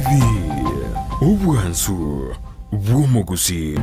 TV, obwansu bw'omogusii.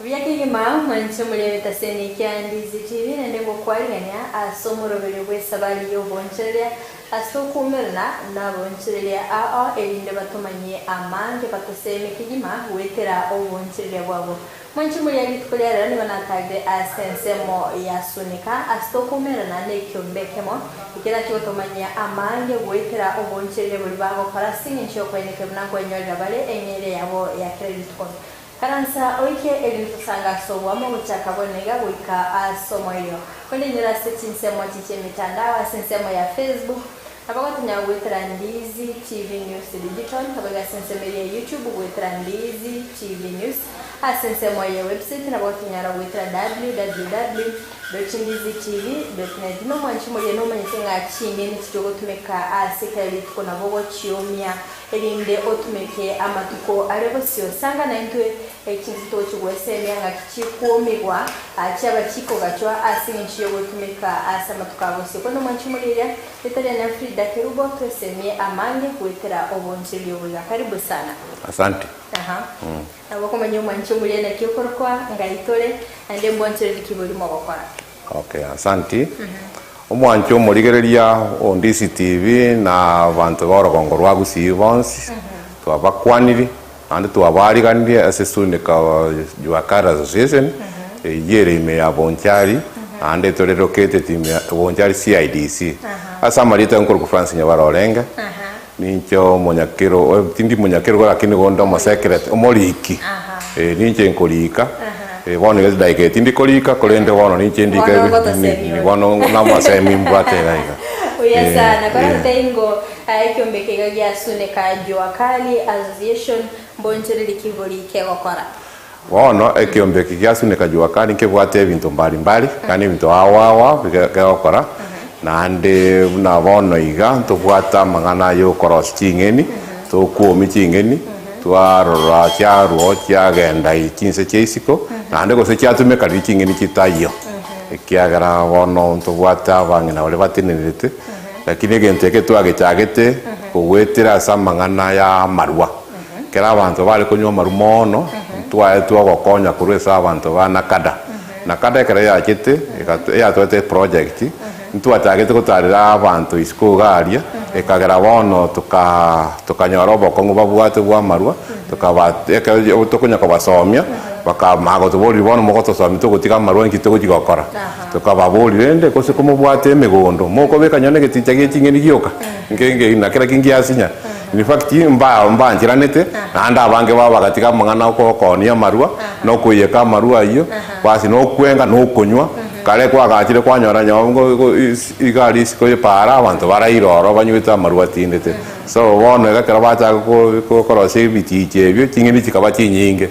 Buya kegima mwanche omorembe taseni kia Ndizi TV naende ngokwarigania ase omoroberio bw'esabari y'obonchereria ase okoumerana nabonchereria ao erinde batomanyie amange batoseme kegima goetera obonchereria bwabo. Mwanche moria rituko ria rero nigo natagire ase ensemo ya Sunika ase tokoumerana nekiombe ekemo ekio nachie gotomanyia amange goetera obonchereria boria bagokora ase engencho y'okoenekia buna nkwenyorera bare eng'eria yabo ya kera rituko. Karansa oike erinde tosange ase oboamo gochaka bono iga goika ase omoerio. Korende inyore ase chinsemo echi chi'emetandao ase ensemo ya Facebook, nabo gotonya goetera Ndizi TV News Digital, nabo iga ase ensemo eria ya YouTube goetera Ndizi TV News, ase ensemo ye website nabo gotonyara goetera www dot ndizi tv dot net. Nomwanchi moria nomanyete ng'a ching'eni chiria ogotumeka ase kera rituko nabo ogochiomia Erinde otumeke amatuko are bosio. Sanga naintwe chinse togochia gwesemia ng'aki chikwomigwa chiaba chikogachwa ase engencho y'ogotumeka ase amatuko a bosio. Korende omwanchi omorigereria, rieta riane Frida Kerubo, twesemie amange goetera obonchereria obo iga. Karibu sana. Asante. Aha. Nabo okomanya omwanchi omorigereria naki okorokwa, ngai tore, naende mbonchereri ki boria mogokora. Okay, asanti. Omwancho omorigereria o Ndisi TV na abanto ba orogongo rwa Gusii bonsi, twabakwaniri naende twabariganirie ase Sunika Jua Kali Association, eyio ere ime ya Bonchari, naende tore located ime ya Bonchari CIDC. Ase amarieta nkorokwa Francis Nyabara Orenge, ninche omonyakero, tindi monyakero lakini nigo nde omosekereti, omoriki, ninche nkorika. Bono iga chidaeka echi tindi korika, korende bono ninche ndike Bono ngotosemia ore. bono namasemi mbwate iga iga. Buya Eh, sana. eh. Korantei ngo ah, ekiombe eke iga giasuneka Jua Kali Association mbonchereri ki bori kegokora. Bono ekiombe eke giasuneka Jua Kali nkebwate ebinto mbali mbali, yaani ebinto ao ao ao bige kegokora, naende buna bono iga ntobwate amang'ana ya okorosia ching'eni, tokwomia ching'eni. Twarora chiarwo chiagenda chinse chia isiko, naende gose chiatumeka riria ching'eni chitaiyo, ekiagera bono ntobwate abang'ina baria batenenerete, lakini egento eke twagechagete kogoetera ase amang'ana ya amarwa. Ekero abanto bare konywa amarwa mono, ntwaetwe ogokonya korwa ase abanto ba Nakada. Nakada ekero yachete, eyatwete eproject, Ntwachagete gotarera abanto isiko iga aria, ekagera bono toka tokanyora obokong'u babwate bw'amarwa, tokaba ekero tokonya kobasomia, bakamanya gotoboria bono mogotosomia togotiga amarwa inki togochia gokora. Tokababoria rende gose komobwate emegondo, mokobeka nonye na egeticha gie ching'eni gioka, nke nke na kera ki ngiasinya. In fact mba mbancheranete, naende abange babo bagatiga amang'ana oko okoonia amarwa, na okoiyeka amarwa ayio, basi na okwenga na okonywa. Kare kwagachire kwanyora nyongo iga aria isiko y'epaara abanto baraire ororo banywete amarwa batindete. So bono iga ekero bachaka korosia ebiticha ebio, ching'eni chikaba chinyinge.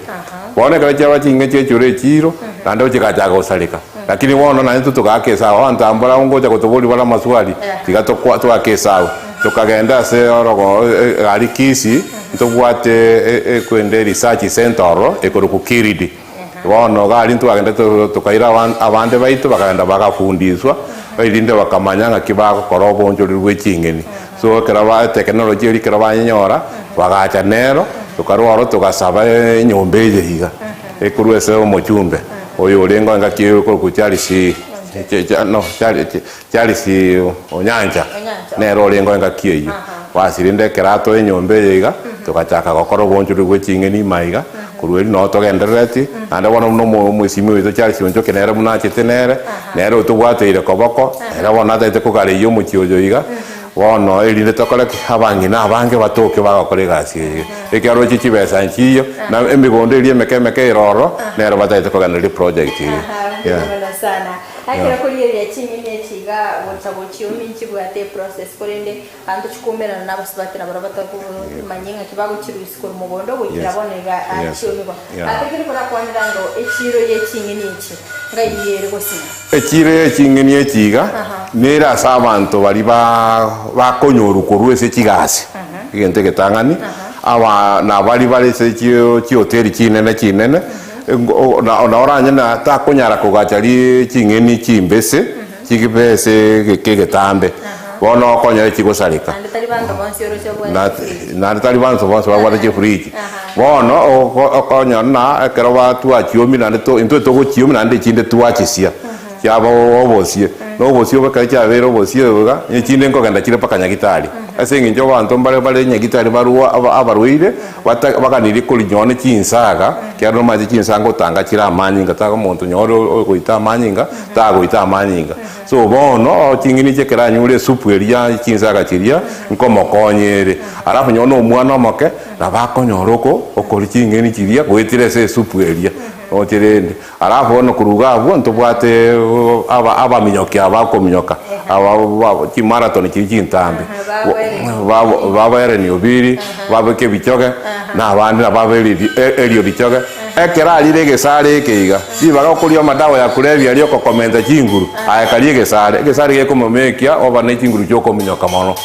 Bono ekero chiaba chinyinge chiachora echiro, naende chigachaka gosareka. Lakini bono naintwe togaaka esabu, abanto aba mbora ngocha gotoboria bare amaswali, tiga tokwa toake esabu. Tokagenda ase orogo aria Kisii, ntobwate ekwende research centre ororo ekorokwa Kiridi. Bono iga aria ntwagendete tokaira abande baito bakagenda bagafundiswa, erinde bakamanya ng'aki bagokora obonchoreri bwe ching'eni. So ekero ba etekinoloji eria ekero banyenyora, bagacha nero, tokarwa oro togasaba enyomba eye iga, ekorwa ase omochumbe, oyo orenge engaki okorokwa Charles no Charles Onyancha, nere orenge engaki eyio. Basi rende ekero atoa enyomba eye iga, togachaka gokora obonchoreri bwe ching'eni ime aiga, korwa erio noo togenderereti, naende bono buna omo omwesimi oito Charles Onchoke nere buna achete nere, nere otobwateire koboko, nere bono atagete kogareyia omochie oyo iga, bono erinde tokore ki? Abang'ina abange batoke bagokora egasi eye iga. Ekiagera roche chibesa nchiiyo, na emegondo eria emeke emeke ere ororo, nero batagete kogendereria eproject eye. Yeah. Ekero korigereria ching'eni echi iga gocha gochiomi nchibwate eprocess korende abanto chikoumerana na abasubati nabarabwo batakomanya ng'aki bagochirusia korwa mogondo goikera Yes. bono iga Yes. achiomigwa. Yeah. Ase keri korakwanera ngo echiro ye ching'eni echi ngai ere gosinya. Echiro ye ching'eni echi iga Aha. nere ase abanto baria ba bakonyorwa korwa ase chigasi. Egento egetang'ani, aba nabari bare ase chihoteli chinene chinene, na oranye na takonyara kogacha ching'eni chimbese, chibe ase egeka egetambe, bono okonyora chigosareka. Naende tari banto bonsi oroche babwate chifridge. Naende tari banto bonsi babwate chifridge. Bono okonyora na ekero twachiomi naende intwe togochiomi naende echinde twachisia. Chiaba obosie, na obosie obo ekero chiabeire obosie obo iga, echinde nkogenda chire mpaka nyagitari. Ase eng'encho abanto mbare bare nyagitari barwa abarwaire, bata baganirie korinyoa ne chinsaga, ekiagera nomanyete chinsaga ngotanga chire amanyinga, tago omonto onye ore ogoita amanyinga, tagoita amanyinga. So bono, ching'eni echi ekero anyure esupu eria ya chinsaga chiria, nkomokonya ere. Alafu nonye na omwana omoke, nabo akonyora oko okoria ching'eni chiria goetera ase esupu eria, roche rende. Alafu bono korwa iga abwo ntobwate abaminyoki aba bakominyoka, aba chimarathon chiria chintambe, baba Hellen Obiri, babeke ebichoge, na abande nabo aba Eliud Choge, ekero arire egesare eke iga, ribaga okoria amadawa ya kulevya aria okokomenta chinguru, aye karia egesare, egesare gekomomekia oba ne chinguru chia okominyoka mono.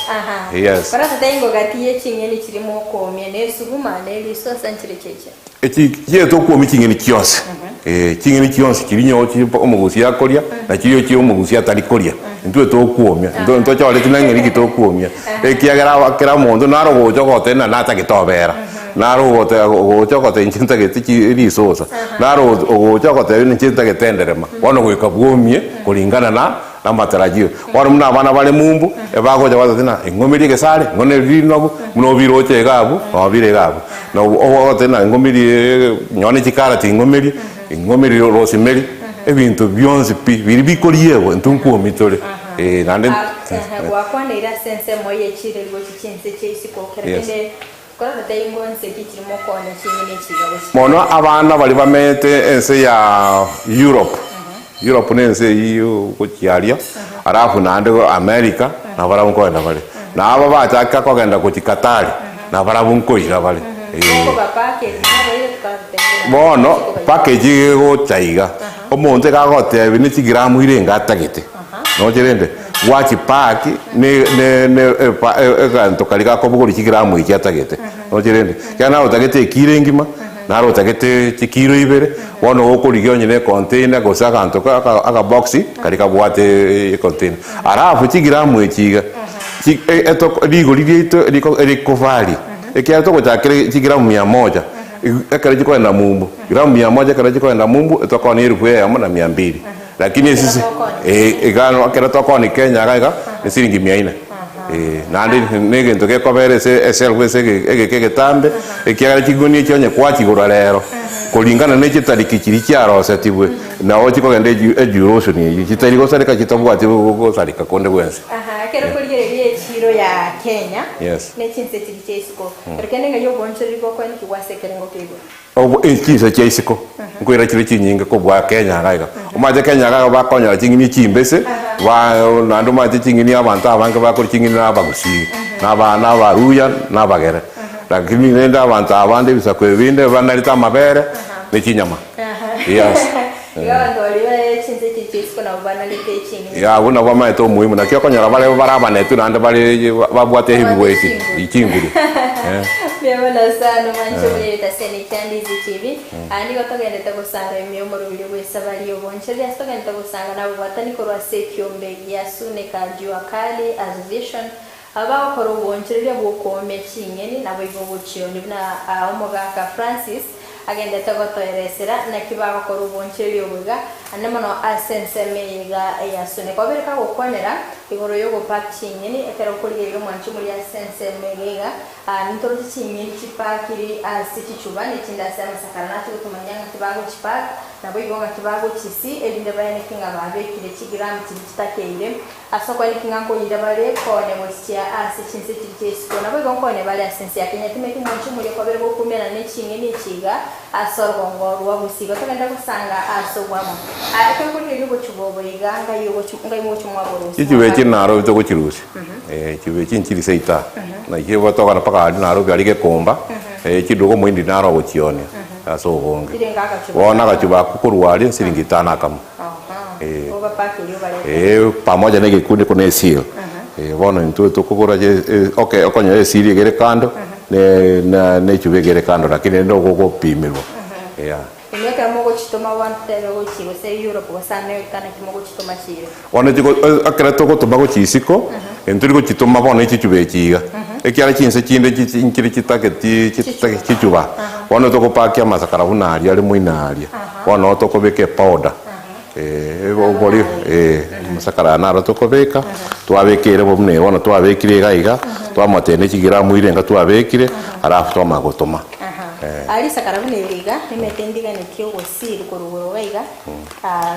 Yes. Bono totebie ng'a gati ye ching'eni chiria mokoomia, ne esuguma, ne risosa nchire chiacha. Echi chiaete okwomia ching'eni chionsi, eh, ching'eni chionsi chiria nyo chi omogusia akoria, na chiria chio omogusia atari koria, intwe tokwomia, intwe ntochoreti na ng'eni ki tokwomia, ekiagera aba kera omonto naro ogocha ogoteba ng'a natagete obera, naro ogoteba ogocha ogoteba inche ntagete chi risosa, naro ogocha ogoteba inche ntagete enderema, bono goika bwomie kulingana na namatarajio. Bono buna abana bare mumbu, ebagocha bateba ng'a ing'omerie egesare, ing'onerie rinogu, buna obiroche iga abwo, nobire iga abwo. Na ogoteba ng'a ing'omerie nonye ne chikarati ing'omerie, ing'omerie rosemary, ebinto bionsi pi, biria bikoriegwa intwe nkwomi tore. Eh, naende Gwakwaneire ase ensemo eye chire gochia chinse chia isiko, kera Yes. kende koragotebie ng'o nse ki chirimo okonya ching'eni echi iga gochia. Mono abana baria bamenyete ense ya Europe, Europe na ense eyio gochia aria, alafu naende America, nabarabwo nkogenda bare. Na aba bachaka kogenda gochia Qatar, nabarabwo nkoira bare. Eh. Okoba package nabaire tokagotebi Bono package iga egocha iga, omonto iga agotebia ne chigramu irenge atagete, noche rende, gwachipack ne ne ne epa egento karia gakobogoria chigramu echio atagete, noche rende. Ekiagera naro otagete ekiro engima, naro otagete chikiro ibere, bono gokorigia onye na econtainer gose aganto ka aka akabox karia kabwate econtainer. Alafu chigramu echi iga, chi etoko rigori riaito riko rikovaria, ekiagera togochakera chigramu mia moja, ekero chikoenda mumbu, gramu mia moja ekero chikoenda mumbu, etokoonia elfu eyemo na mia mbili. Lakini esese iga ekero tokoonia Kenya iga iga, ne siringi mia ine. Naende na egento gekobera ase eshelf ase egeka egetambe, ekiagera chigunia echio onye kwachigora rero, koringana ne chitariki chiria chiarosetigwe, nabo chikogenda eduration eyio, chitari gosareka chitabwati gosareka konde gwensi. Aha, ekero okorigereria echiro ya Kenya, Yes. ne chinse chiria chia isiko, ero kende ng'a obonchoreri bokoenekigwa ase ekerengo kia igoro. Obo chinsa chia isiko nkoira chire chinyinge kobua Kenya iga iga. Omanyete Kenya iga iga bakonyora ching'eni chimbese, ba naende omanyete ching'eni abanto abange bakoria ching'eni na abagusii, na aba na abaruya, na abagere. Lakini rende abanto abande ebisaku ebinde banarete amabere ne chinyama. Yes. Iga abanto baria bare chinsa echi chia isiko nabo banarete ching'eni. Yah abwo nabo bamaete omuhimu naki okonyora bare bare abanetwe naende bare babwate heavyweight chinguru. Mbuya mono sana omwanche omoyerete ase Nikia Ndizi TV. Aa nigo togendete gosara ime y'omoroberio bw'esabari y'obonchereria ase togendete gosanga nabobwatani korwa ase ekiombe gia Sunika Jua Kali Association aba bagokora obonchereria bw'okoomia ching'eni naboigo ogochionia buna omogaka Francis Agendete gotoeresera naki bagokora oboncheri obo iga, ande mono ase ensemo eye iga ya Sune. Kwabere kagokwanera igoro y'ogopack chinyeni, ekero okorigereria omwanchi omoria ase ensemo eye iga, nintoroche chinyeni chipakiri ase chichuba ne chinde ase amasakara nache gotomanyia ng'aki bagochipack, naboigo ng'aki bagochisi, erinde baeneke ng'a babekire chigramu chiria chitakeire. Ase okwaniki ng'a nkoyira bare konya gochia ase chinse chiria chia isiko, naboigo nkonya bare ase ense ya Kenya. Timeti mwanche omoria kwabere gokumerana ne ching'eni echi iga ase orogongo rwa Gusii. Igo togende gosanga ase obwamo. Aa ekero okorigereria obochuba obo iga ngai ogochi ngai mogochi mwaborusia Chichuba echi mwabare. Nairobi togochirusia, chichuba echi nchiri seita, naki tokogenda mpaka aria Nairobi aria Gekomba, chiduka omoindi naro ogochionia ase obonge. Chirenga agachuba Bono agachuba akwo korwa aria nsiringi itano akamo. Aha. Eh. Obapakerie obarete. Eh, pamoja na egekundi kuna esio. Bono intwe tokogora okay okonyora esiri egere kando ne na echuba egere kando lakini rende ogogopimirwa yeah. Inwe ekero mogochitoma bono totebe gochia gose Europe gose America naki mogochitoma chiire? Bono chigo ekero togotoma gochia isiko, intwe rigochitoma bono echichuba echi iga, ekiagera chinse chinde chichi nchire chitageti chitageti chichuba, bono togopakia amasakara buna aria are moino aria, bono noo tokobeka epowder obori amasakara aya naro tokobeka, twabeka ere buna eye bono twabekire iga iga, twamotebia ne chigramu ire enga twabekire, alafu twamanya gotoma. Aa risakara buna eri iga, nimete ndiganetie ogosiri korwa igoro iga iga,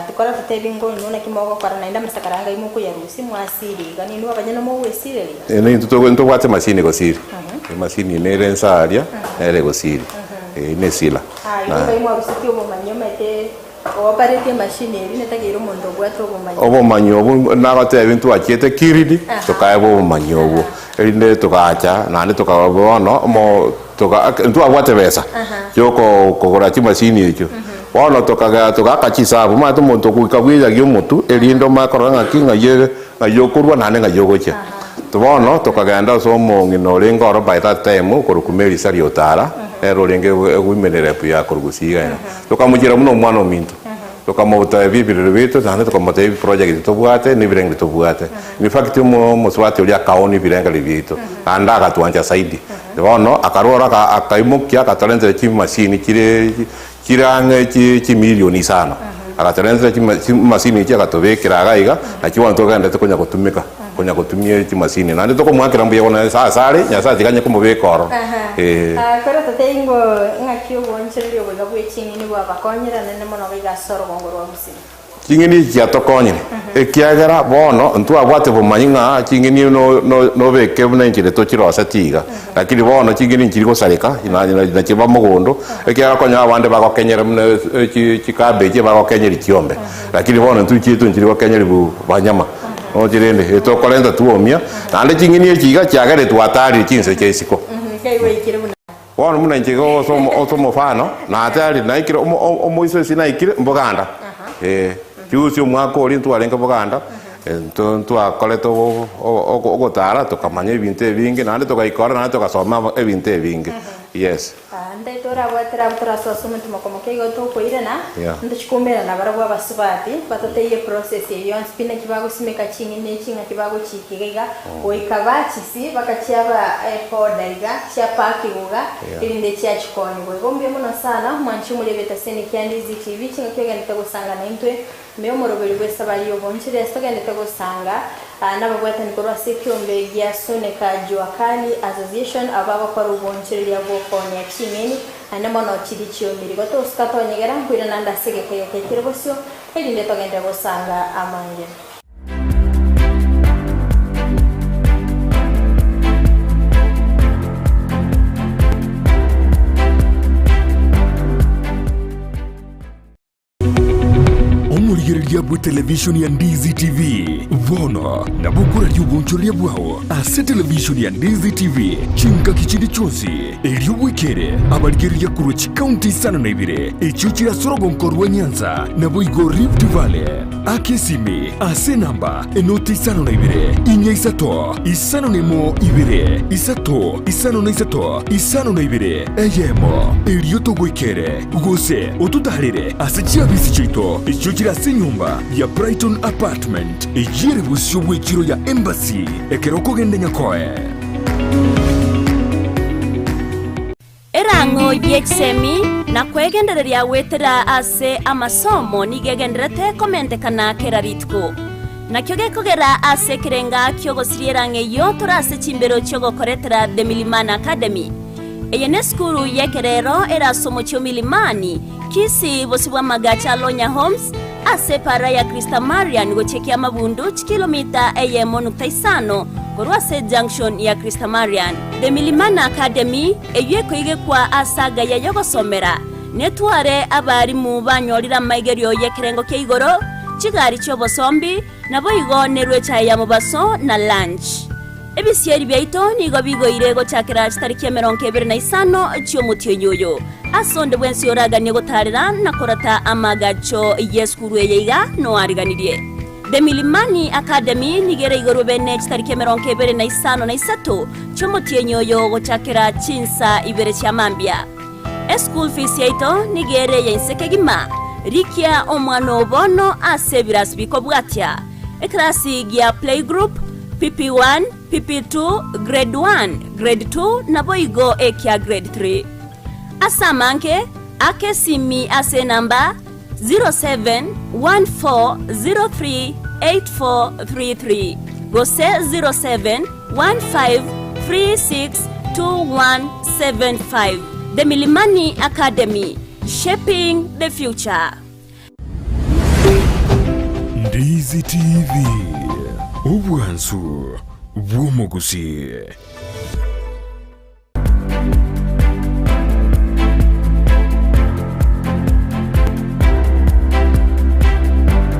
tikora totebi ng'o inwe naki mogokora naende amasakara aya ngai mokoyarusia mwasiri iga, ninwe abanyene mogwesireria? Intwe togo ntobwate emashini egosiri, emashini nere ense aria, nere egosiri, nesila. Igo ngai mwarusetie obomanyi omanyete Oopareti emashini eria netageire omonto obwate obomanyi. Obomanyi obwo nagotebia ntwachiete Kiridi, tokaebwa obomanyi obwo, erinde togacha naende tokaba bono omo toga ntwabwate besa chioko kogora chimashini echio. Bono tokagenda togaaka chisabu, omanyete omonto ogoika bweyagia omotwe erinde omanye korora ng'aki ng'ai ere ng'ai okorwa naende ng'ai ogochia. Bono tokagenda ase omong'ina orenge oro by that time okorokwa Mary Sari Otara, nere orenge women rep ya korwa Gusii iga. Tokamochiera buna omwana ominto, tokamotebia ebirero biaito, naende tokamotebia ebiproject tobwate na ebirengeri tobwate. In fact omo omosubati oria akaonia ebirengeri biaito, naende agatwancha zaidi. Bono akarwa oro aka akaimokia akatorentera chimashini chire chire ang'e chi chimilioni isano. Agatorentera chima chimasini echio agatobekera iga iga, nakio bono togenderete konya gotumeka, konya gotumia chimasini. Naende tokomoakera mbuya bono ase asare, Nyasaye tiga anye komobeka ororo, eh. Kore totebie ng'o ng'aki obonchoreria oboiga bwe ching'eni bwabakonyire anene mono iga ase orogongo rwa Gusii. Ching'eni echi chiatokonyire, ekiagera bono ntwabwate bomanyi ng'a ching'eni no no nobeke buna enchera tochiroseti iga. Lakini bono ching'eni nchiri gosareka na na nachiba mogondo, ekiagera okonyora abande bagokenyera buna chi chicabbage bagokenyeria chiombe. Lakini bono intwe chiaito nchiri gokenyeriwu banyama, roche rende etokorenta twomia, naende ching'eni echi iga chiagerire twatarire chinse chia isiko. Bono buna inche iga ase ase omofano, natarire naikire omo omoiso ase naikire mboganda, eh, juzi omwaka oria ntwarenge boganda, nto ntwakorete ogo ogotara tokamanya ebinto ebinge naende togaika ororo naende togasoma ebinto ebinge, yes. Ntaete orabwatera abwo torasoe ase omochie mokomoke igo tokoirana, Yeah. ntochikoumerana nabarabwo abasubati, batotebie eprocess eyio yonsi pi naki bagosimeka ching'eni echi ng'aki bagochiika iga iga, goika bachisi bakachiaba epoda iga, chiapakigwa iga, Yeah. erinde chiachikonyigwa. Igo mbuya mono sana, mwanche omori egetaseni kia Ndizi TV, chingaki ogendete gosanga naintwe, Ime omoroberi bw'esabari y'obonchire ase togendete gosanga nababwatani korwa ase ekiombe gia Suneka Jua Kali Association abwo bagokora obonchereria bw'okoonia ching'eni naende mono chiria chiomiri. Gotosuka tonyegera nkoirana ande ase egeka egeke kere bosio erinde togende gosanga amange. Omorigereria bw'etelevishoni ya Ndizi TV bono nabo okoraria obonchoreria bwao ase televishoni ya Ndizi TV chingaki chinde chionsi, erio bwekere abarigereria korwa chikaunti isano na ibere echio chire ase orogonko rwa Nyanza naboigo Rift Valley. Aka esimi ase enamba enoti isano na ibere, inya isato, isano na emo ibere, isato, isano na isato, isano na ibere, eyemo, erio togoikere, gose ototaarere ase chiabisi chiaito echio chire ase enyomba ya Brighton Apartment, eyio ere bosio bw'echiro ya Embassy, ekero okogenda Nyakoe. Erang'o y'echisemi na kwegendereria goetera ase amasomo nigo egendererete komentekana kera rituko. Nakio gekogera ase ekerenga ki'ogosiria erang'o eyio tore ase chimbero chi'ogokoretera The Milimani Academy. Eye nesukuru y'ekerero ere ase omochie o Milimani, Kisii, bosio bw'amagacho a Lonya Homes, ase epaara ya Christamarian gochia Kiamabundu, chikilomita eyemo nukta isano korwa ase junction ya Christamarian. The Milimani Academy, eyio ekoigekwa ase agaya y'ogosomera, netware abarimu banyorire amaigerio y'ekerengo kia igoro, chigari chi'obosombi, naboigo nerwe echae ya mobaso na lunch. Ebisieri biaito nigo bigoire gochakera chitariki emerongo ebere na isano chi'omotienyi oyo. Ase onde bwensi oraganie gotaarera na korata amaagacho y'esukuru eye iga noariganirie. The Milimani Academy nigo ere igoro bene chitariki emerongo ebere na isano na isato chi'omotienyi oyo gochakera chinsa ibere chia mambia. Eschool fees yaito nigo ere eya inse kegima. Rikia omwana oo bono ase ebirasi bikobwatia, Ekerasi gia playgroup, PP1, PP2, Grade 1, Grade 2 naboigo ekia Grade 3. Ase amange, aka esimi ase enamba 0714038433 gose 0715362175. The Milimani Academy, shaping the future. Ndizi TV, obwansu bw'omogusii.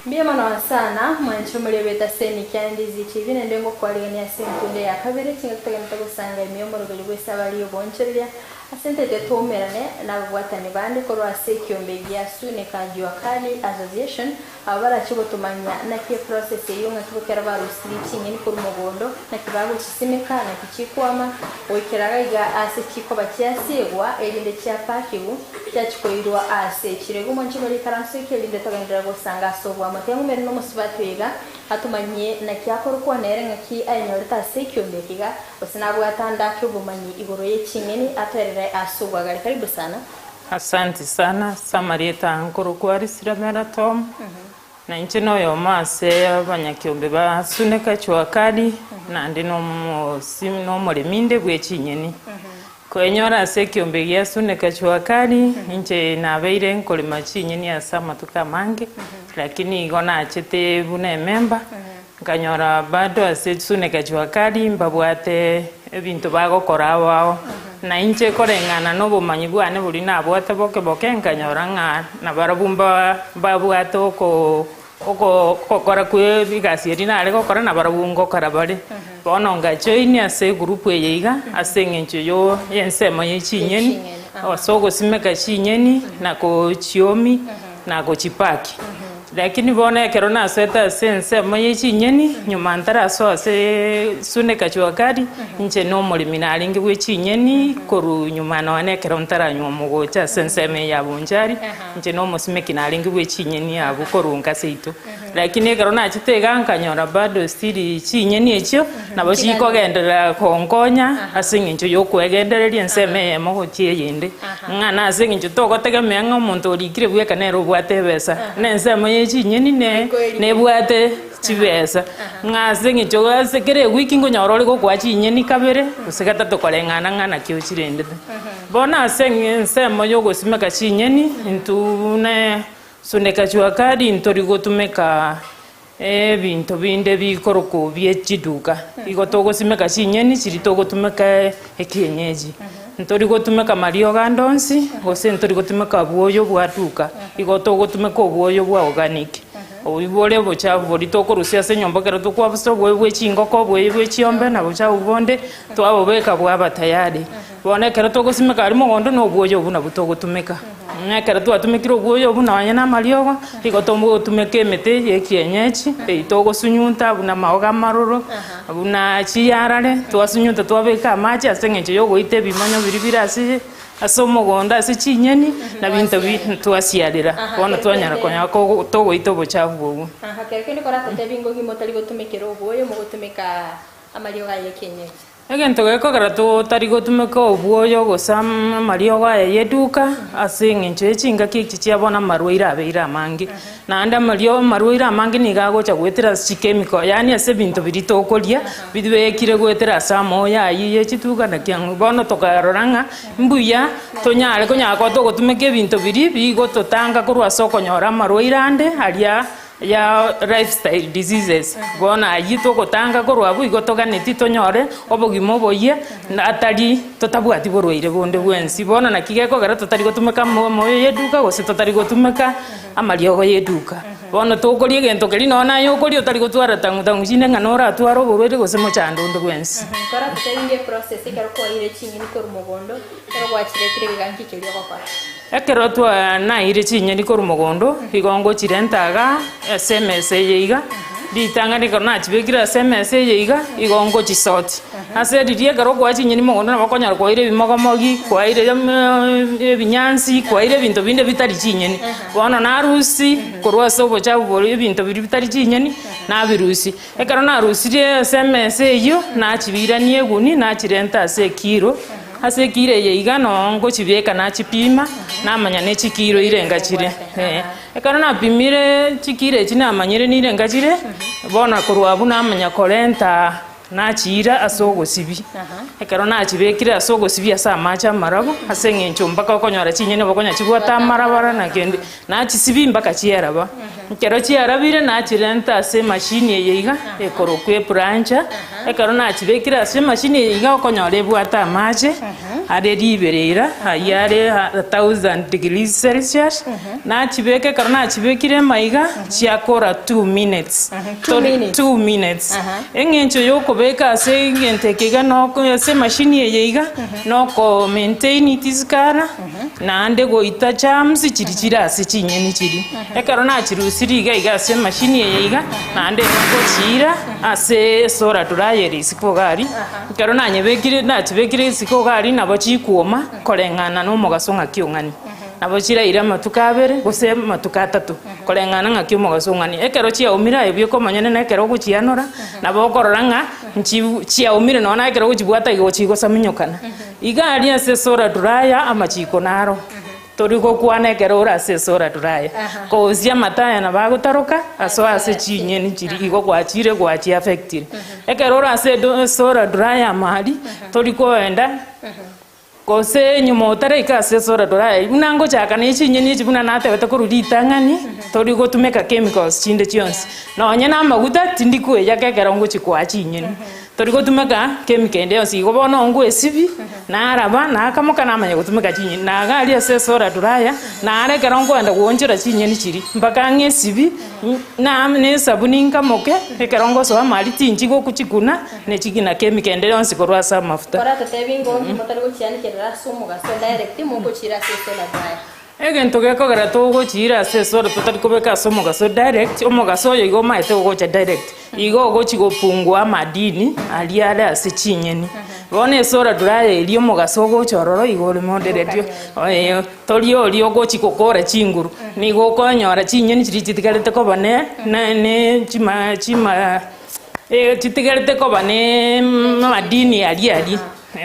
Mbuya mono sana mwanche omorebe taseni kia Ndizi TV naende ngokwarigania ase enkunde ya kabere chingaki togenete gosanga ime omoroberi bw'esabari y'oboonchoreria Ase ntete toumerane nababwatani bande korwa ase ekiombe gia Sunika Jua Kali Association, abwo barachie gotomanya naki eprocess eyio ng'aki bokera barusirie ching'eni korwa mogondo, naki bagochisimeka, naki chikwama, goikera gaiga ase chikoba chiasiegwa erinde chiapakiwu, chiachikoirwa ase echiro. Igo mwanche more ikaranso eke erinde togenderere gosanga ase oboamo. Tiang'umere nomosubati oyo iga, atomanyie naki akorokwa nere ng'aki ayenyorete ase ekiombe eke iga, Gose nabwate ande ake obomanyi igoro ye ching'eni atoerere ase obwagare. Karibu sana. Asanti sana ase amarieta aa nkorokwa Arisira Mera Tom, na inche noyomo ase abanyakiombe ba Suneka Jua Kali, naende nomosi nomoremi inde bwe chinyeni. Koenyora ase ekiombe gia Suneka Jua Kali, inche nabeire nkorema chinyeni ase amatuko amange, lakini igo nachete buna emember, Nkanyora bado ase Suneka Jua Kali mbabwate ebinto bagokora ao ao, na inche koreng'ana nobomanyi bwane boria nabwate boke boke nkanyora ng'a nabarabwo mba mbabwate oko oko ogokora kwa egasi eria nare gokora nabarabwo ngokora bare. Bono ngajoin ase egroup eye iga ase eng'encho yo y'ensemo ye chinyeni, ase ogosimeka chinyeni na kochiomi na gochipaki. Lakini bono ekero nasoete ase ensemo ye chinyeni, nyuma ntarasoa ase Suneka Jua Kali, inche nomoremi narenge bwe chinyeni korwa nyuma nonya ekero ntaranywa omogocha ase ensemo eye ya Bonchari, inche nomosimeki narenge bwe chinyeni abwo korwa nka seito. Lakini ekero nachete iga nkanyora bado still chinyeni echio nabo chikogenderera konkonya ase eng'encho yokwegendereria ensemo eyemo gochia eyende. Ng'a nase eng'encho togotegemea ng'a omonto orikire bweka nere obwate ebesa, na ensemo ye chinyeni ne nebwate chibesa. Ng'a ase eng'encho ase kera ewiki nkonyora ore gokoa chinyeni kabere gose gatato koreng'ana ng'a naki ochirendete. Bono ase ensemo ya ogosimeka chinyeni, intwe buna Suneka Jua Kali ntori gotumeka Ebinto binde bikorokwa bie chiduka, igo togosimeka chinyeni chiria togotumeka ekienyeji. Ntori gotumeka mariogo ande onsi, gose ntori gotumeka bwoyo bwa duka, igo togotumeka obwoyo bwa organic. Obwo bore obochafu boria tokorusia ase enyomba ekero tokwabusa obwoyo bwe chingoko, obwoyo bwe chiombe na obochafu bonde, twabobeka bwaba tayari. Bono ekero togosimeka aria mogondo na obwoyo obwo nabwo togotumeka. Ng'a ekero twatumekire obwoyo obwo nonye na amariogo, nigo togotumeka emete ye ekienyeji, eyio togosunyunta buna amaoga amaroro, buna chiyarare, twasunyunta twabeka amache ase eng'encho ya ogoita ebimonyo biria bire ase ase omogondo ase chinyeni, na binto bi twasiarera. Bono twanyara konya kogo togoita obochafu obwo. Aha, kero kende koratotebie ngogima otari gotumekera obwoyo, mogotumeka amariogo aya ekienyeji. Egento gekogera totari gotumeka obwoyo gose amariogo aya y'eduka ase eng'encho ye chingaki echi chia bono amarwaire abeire amange. Naende amario amarwaire amange nigo agocha goetera ase chichemical yaani ase ebinto biria tokoria bibekire goetera ase amoyo aywo ye chituka naki ang'o. Bono tokarora ng'a mbuya tonyare konyara koba togotumeka ebinto biria bigototanga korwa ase okonyora amarwaire ande aria ya lifestyle diseases, bono ayio togotanga korwa abwo igo toganeti tonyore obogima oboyia atari totabwati borwaire bonde bwensi. Bono naki gekogera totari gotumeka omoyo ya eduka gose totari gotumeka amariogo ya eduka. Bono tokoria egento keria nonye naye okoria otari gotwara tang'u tang'u chinde ng'a noratware oborwaire gose mochando onde bwensi. Toratotebie eprocess ekero kwaire ching'eni korwa mogondo, ekero gwachiretire egeganki keria ogokora. Ekero twanaire chinyeni korwa mogondo, igo ngochirenta igaa ase emesa eye iga, Ritang'ani ekero nachibekire ase emesa eye iga, igo ngochisoti. Ase riria ekero okoa chinyeni mogondo nabo okonyora kwaire ebimogomogi, kwaire ebinyansi, kwaire ebinto binde bitari chinyeni. Bono narusia korwa ase obochafu boria ebinto biria bitari chinyeni, nabirusia. Ekero narusirie ase emesa eyio, nachibiirania eguni, nachirenta ase ekiro, ase ekiro eye iga noo ngochibeka nachipima, namanya ne chikiro irenga chire, eh. Ekero napimire chikiro echi namanyire nirenga chire, bono korwa abwo namanya korenta nachiira ase ogosibia. Ekero nachibekire ase ogosibia ase amache amarabu, ase eng'encho mpaka okonyora chinyeni nabo okonyora chibwate amarabara na kende, nachisibia mpaka chiaraba. Ekero chiarabire nachirenta ase emashini eye iga, ekorokwa eplancha, ekero nachibekire ase emashini eye iga okonyora ebwate amache, are riberera, ayio are a thousand degrees celsius, nachibeka ekero nachibekire amaiga, chiakora two minutes. Two minutes. Two minutes. Eng'encho ya okobeka ase egento eke iga noko ase emashini eye iga, noko maintain its colour, naende goita germs chiria chire ase chinyeni chiria. Ekero nachirusirie iga iga ase emashini eye iga, naende ngochiira ase esolar dryer isiko iga aria, ekero nanyebekire nachibekire isiko iga aria nabo chikuoma koreng'ana na omogaso ng'aki ong'ani. Nabo chiraire amatuko abere gose amatuko atato, koreng'ana ng'aki omogaso ong'ani. Ekero chiaumire aye buya okomanyene na ekero ogochianora, nabo okorora ng'a nchi chiaumire nonya na ekero ogochibwata igo chigosaminyokana. Iga aria ase esolar dryer amachiko naro. Tori gokwana ekero ore ase esolar dryer, kosia amataya nabo agotaroka asoe ase chinyeni chiria igo gwachire gwachiafectire. Ekero ore ase edo esolar dryer amo aria, tori koenda gose nyuma otaraika ase esolar dryer buna ngochaka na echinyeni echi buna natebete korwa ritang'ani, tori gotumeka chemicals chinde chionsi. Nonye na amaguta tindi koeyaka ekero ngochi koa chinyeni. Tori gotumeka chemical ende yonsi, igo bono ngoesibia, naraba, nakamoka namanya gotumeka chinyeni. Na iga aria ase esolar dryer, naro ekero nkoenda goonchora chinyeni chiria, mpaka ng'esibie, na na esabuni nkamoke, ekero ngosoa amaria tinchi gokuchikuna, ne chiki na chemical ende yonsi korwa ase amafuta. Koratotebie ng'o motari gochianekerera ase omogaso direct, mogochiira ase esolar dryer. Egento gekogera togochiira ase esoro totari kobeka ase omogaso direct, omogaso oyo igo omaete ogocha direct, igo ogochi gopungua amadini aria are ase chinyeni. Bono esora dryer eria omogaso ogocha ororo igo ore moderate tori oria ogochi gokora chinguru, nigo okonyora chinyeni chiria chitigarete koba ne ne ne chima chima chitigarete koba ne amadini aria aria.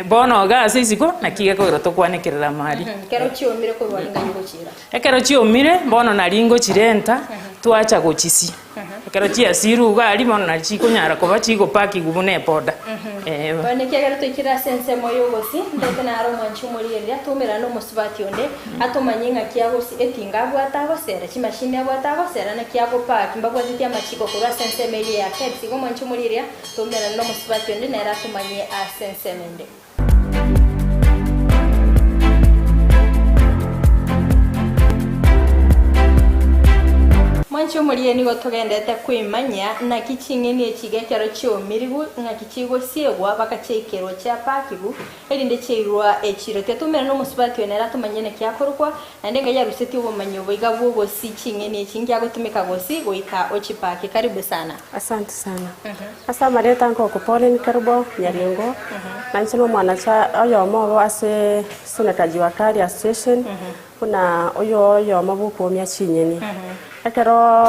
Bono iga ase isiko, naki gekogera tokwanekerera amari. Ekero chiomire korwa ring'ana gochiira. Ekero chiomire, bono nari ngochirenta, twacha gochisia. Ekero chiasirwe iga aria, bono nari chikonyara koba chigopakigwa buna eboda. Eh. Bono ekiagera toikire ase ensemo y'ogosi, ntaete naro omwanchi omorigereria, twaumerana nomosubati onde, atomanye ng'aki agosi etinga abwate agosera, chimashini abwate agosera, naki agopaki, mbabwateti amachiko korwa ase ensemo eria ya KEBS. Igo omwanchi omorigereria, Toumerane nomosubati onde nere atomanyie ase ensemo ende. Mwanche omorie nigo togenderete kwemanyia naki ching'eni echi iga ekero chiomirigwe ng'aki chigosiegwa baka chiaikerwa chiapakigwa erinde chiairwa echiro. Tiga toumerane nomosubati oyo nere atomanyie naki akorokwa naende enga yarusetie obomanyi obo iga bw'ogosi ching'eni echi inki agotumeka gosi goika ochipake. Karibu sana. Asante sana. Ase amarieta nkoko Pauline Kerubo Nyaringo, na inche nomwanacha oyomo obo ase Suneka Jua Kali Association, buna oyo oyomo bwokoomia chinyeni. Ekero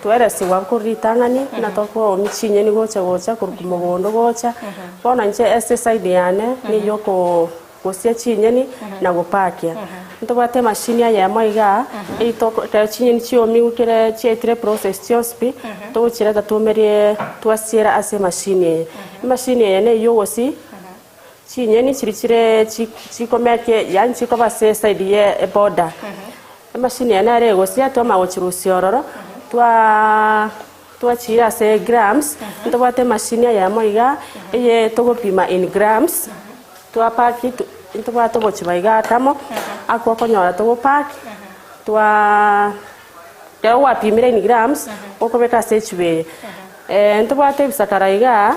tweresiwa korwa ritang'ani buna tokoomia chinyeni gocha gocha korwa mogondo gocha, bono inche ase eside yane nigo okoo Gosia chinyeni na gopakia. Ntobwate emashini eyemo igaa, eyio toko ekero chinyeni chiomigwe kere chiaetire process chionsi pi, togochireta twaumerie twasiera ase emashini eye. Emashini eye neyio ogosia chinyeni chiria chire chi chikomeke yaani chikoba ase eside ye eboda. Emashini eye nere egosia twamanya gochirusia ororo, twaa twachiira ase grams, ntobwate emashini eyemo igaa, eye togopima in grams. Twapaki ntobwate ogochiba iga akamo, akwo okonyora togopaki, twaa ekero gwapimire in grams, okobeka ase echuba eye. Ntobwate ebisakara igaa,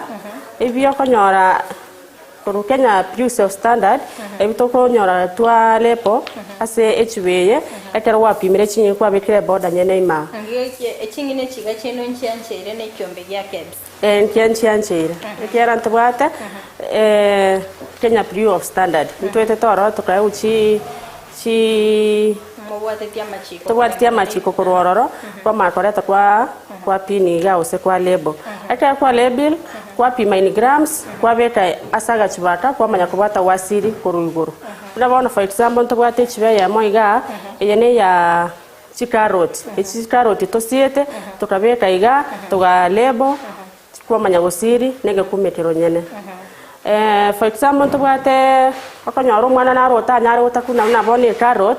ebi okonyora. Korwa Kenya Bureau of Standard, ebi tokonyora twa label ase echuba eye, ekero gwapimire chinyeni kwabekire eboda nyene ime aa. Eching'ina echiga chiaino nchiancheire na ekiombe gia KEBS. Ee, nkia nchiancheire, ekiagera ntobwate Kenya Bureau of Standard, ntwetete ororo tokaegwa chi chi Mobwatetie amachiko tobwatetie amachiko korwa ororo, kwamanya koreta kwa kwa pin iga gose kwa label. Ekero kwa label, kwapima in grams, kwabeka ase agachuba aka, kwamanya kobwata gwasiri korwa igoro. Buna bono for example ntobwate echuba eyemo igaa, eye na eya chikaroti, echi chikaroti tosiete, tokabeka igaa, toga label, kwamanya gosiri na egekumekero nyene. For example ntobwate okonyora omwana naro otanyare gotakuna buna bono ecarrot,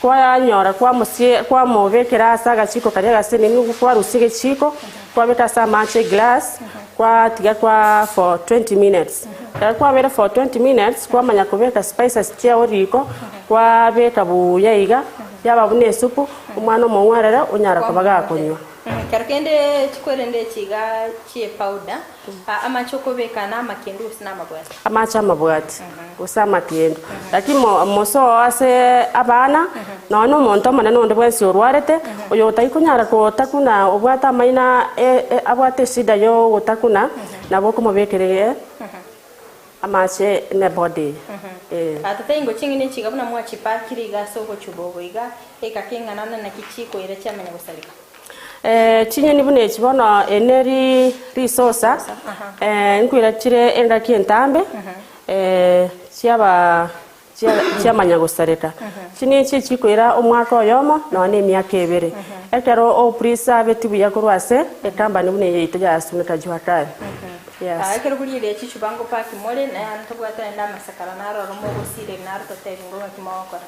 kwanyora kwamosie kwamobekera ase agachiko karia gasenenu kwarusia egechiko, kwabeka ase amache eglass, kwatiga kwa for 20 minutes. Ekero kwabeire for 20 minutes, kwamanya kobeka spices chiago riko, kwabeka buya iga, yaba buna esupu, omwana omong'werere onyara koba gakonywa. Kero kende chikwerende echi iga chi'epowder, amache okobeka namakendu gose namabwati? Amache amabwati gose amakendu, lakini mo mosoa ase abana, nonya na omonto omonene onde bwensi orwarete, oyo otari konyara gotakuna obwate amaino abwate eshida ya ogotakuna, nabo okomobekera iga amache ne body eye. Tata ingo ching'eni echi iga buna mwachipakire iga ase ogochuba obo iga, ekaka eng'ana na naki chikoira chiamanya gosareka? Chinyeni buna echi bono ene risosa, nkoira chire engaki entambe, chiaba chiamanya gosareka. Chinyeni echi chikoira omwaka oyomo nonya na emiaka ebere. Ekero opreserveti buya korwa ase ecompany buna eye yaito ya Suneka Jua Kali. Yes. Ekero buriire chichuba ngopaki more, naende tobwate naende amasakara naro oro mogosireria naro totebi ng'aki mogokora.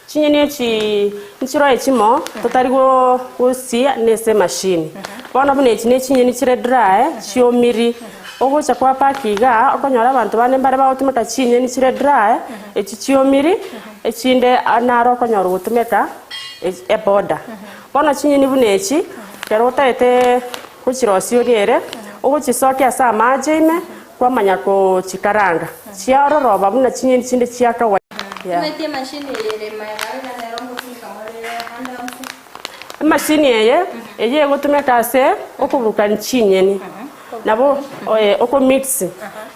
Chinyeni echi nchiroe chimo totari gosia nese emashini. Bono buna echi ne chinyeni chire dry chiomiri, ogocha kwa park igaa okonyora abanto bande mbare bagotumeka chinyeni chire dry echi chiomiri, echinde naro okonyora ogotumeka eboda. Bono chinyeni buna echi, ekero otagete gochirosia oriere, ogochisokia ase amache ime, kwamanya kochikaranga, chiaororoba buna chinyeni chinde chia kawaida. Omanyete emashini eye ere magega iga nero ngotumeka more ande onsi. Emashini eye, eye egotumeka ase okoburukania chinyeni, nabo okomix,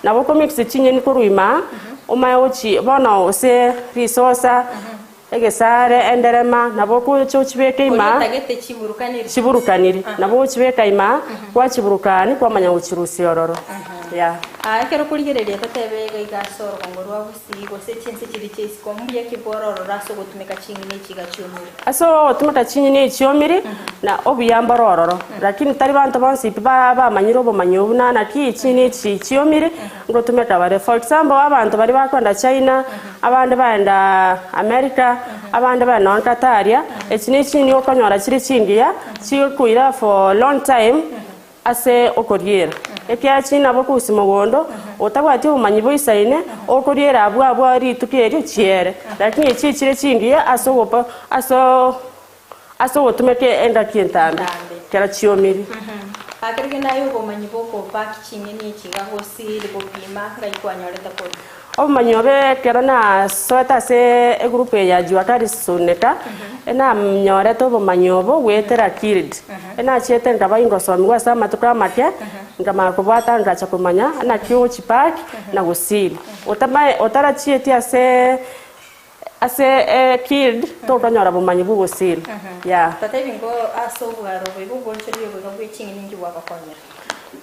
nabo okomix chinyeni korwa ime aa, omanye gochi bono gose risosa, Egesare, enderema, nabo okocha ochibeke Oria ima, otagete chiburukaniri. chiburukaniri, nabo ogochibeka ima, kwachiburukani, kwamanya gochirusia ororo. Yeah. Aa, ekero okorigereria totebe iga iga ase orogongo rwa gusii gose chinse chiria chia isiko, mbuya ki bworororo ase ogotumeka ching'eni echi iga chiomire? Ase ogotumeka chinyeni echi chiomire, na obuya mboro ororo, lakini tari banto bonsi pi bamanyire obomanyi obwo buna naki chinyeni echi chiomire, Ngotumeka bare. For example, abanto baria bakwenda China, abande baenda America, abande baenda nonye Qatar, echi ne chinyeni okonyora chire chingiya, chigokoira for long time ase okoriera. Ekiagera chinyeni nabo okorusia mogondo, otabwati obomanyi boisaine, okoriera abwo abwo rituko erio chiere. Lakini echi echire chingiya ase ogopa ase Ase ogotumeka engaki entambe kera chiomiri. Aa kero kende aye obomanyi bw'okobaki ching'eni echi iga gosiri gopima ngai kwanyorete korwa. Obomanyi obe ekero nasoete ase egroup eye ya Jua Kali Suneka, enanyorete obomanyi obo goetera guild. Enachiete nkaba ingosomigwa ase amatuko amake, nkamanya kobwata ngacha komanya naki ogochipack na gosiri. Otamae otarachieti ase Ase ekild tokonyora bomanyi bw'ogosira. Yeah. Tata ebingo ase obwaro obo igo obonchoreria oboiga bwe ching'eni inki bwabakonyera?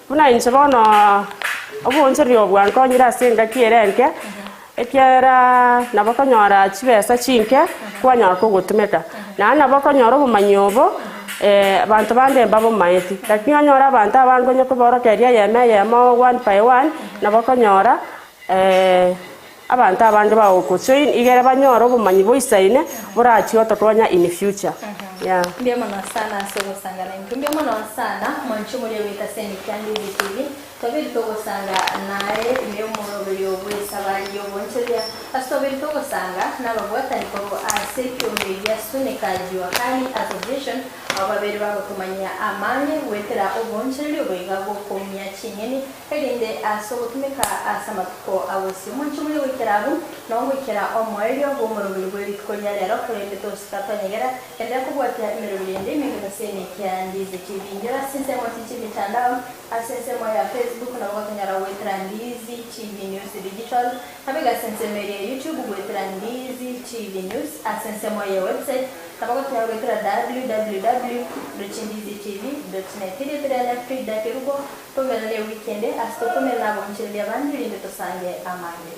Buna inche bono obonchoreria obo bwankonyire ase engaki ere enke, ekiagera nabo okonyora chibesa chinke kwanyora kogotumeka. Naende nabo okonyora obomanyi obo abanto bande mbabomaeti, lakini onyore abanto abange onye koborokereria eyemo eyemo one by one, nabo okonyora Abanto abange bagokojoin igere banyore obomanyi boisaine borachie gotokonya in future. Yeah. Mbuya mono sana ase ogosanga naintwe. Mbuya mono sana mwanche omoria goika ase Emikanda Easy TV. Twaberi togosanga naye ime y'omoroberio bw'esabari y'obonchoria, ase twaberi togosanga nababwatani korwa ase ekiombe gia Suneka Jua Kali Association, abo babere bagotomanyia amange goetera obonchoreria oboiga bw'okoumia ching'eni, erinde ase ogotumeka ase amatuko a bosio. Omonche omuya goikera abwo, nao goikera omoerio bw'omoroberio bwe rituko ria rero, korende tosika twanyegera, enderera kobwatia emeroberio ende emenge gose nekia Ndizi TV. Inchora ase ensemo chi'emitandao. Ase ensemo ya Facebook nabo gotonyora goetera Ndizi TV News Digital, nabo ase ensemo eria ya YouTube goetera Ndizi TV News, ase ensemo ya website nabo gotonyora goetera www.ndizitv.net. Erieta riane Frida Kerubo, tomerane ewiki ende ase tokomerana abonchereria abande erinde tosange amange.